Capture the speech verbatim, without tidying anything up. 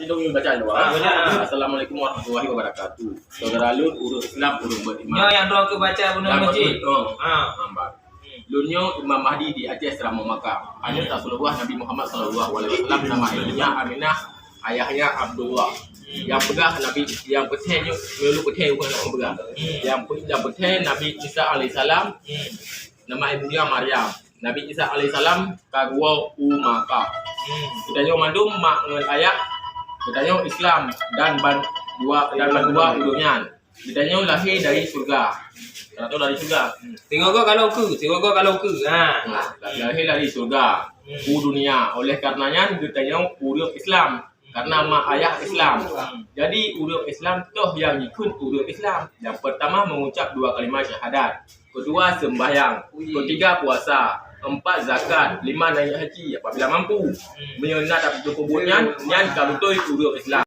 Jom baca dulu, ah. Baca, ah. Assalamualaikum warahmatullahi wabarakatuh. Saudara lôn, ureueng Islam, ureueng beriman. Nyoe nyang droe keu baca bunoe masjid. Oh, ah. Lambat. Hmm. Lôn nyoe Imam Mahdi di Aceh Seramong Makam. Aneuk Rasulullah Nabi Muhammad sallallahu alaihi wasallam, nama ibunya Aminah, ayahnya Abdullah. Hmm. Nyang peugah Nabi, nyang peuthèe nyoe, nyoe lôn peuthèe bukan nak peugah. Hmm. Nyang pe-, nyang peuthèe Nabi Isa alaihissalam, hmm, nama ibunya Maryam. Nabi Isa alaihissalam ka geuwoe u Makkah. Hmm. Geutanyoe mandum mak ngon ayah, geutanyoe Islam dan ban dua, dan ban dua ureueng nyan. Geutanyoe lahé dari syeuruga. Geutanyoe dari syeuruga. Hmm. Singoh goe ka lôn keue, singoh goe ka lôn keue. Ha. Hmm. Lahé dari syeuruga. Hmm. U dunia. Oleh karena nyan, geutanyoe ureueng Islam. Karena mak ayah Islam. Hmm. Jadi, ureueng Islam toh nyang jikheun ureueng Islam. Nyang pertama mengucap dua kalimah syahadat. Kedua sembahyang. Ui. Ketiga puasa. Empat zakat. Lima naik haji apabila mampu. Hmm. Meunyoe na tapi peubuet nyan, nyan ka beutôi ureueng Islam.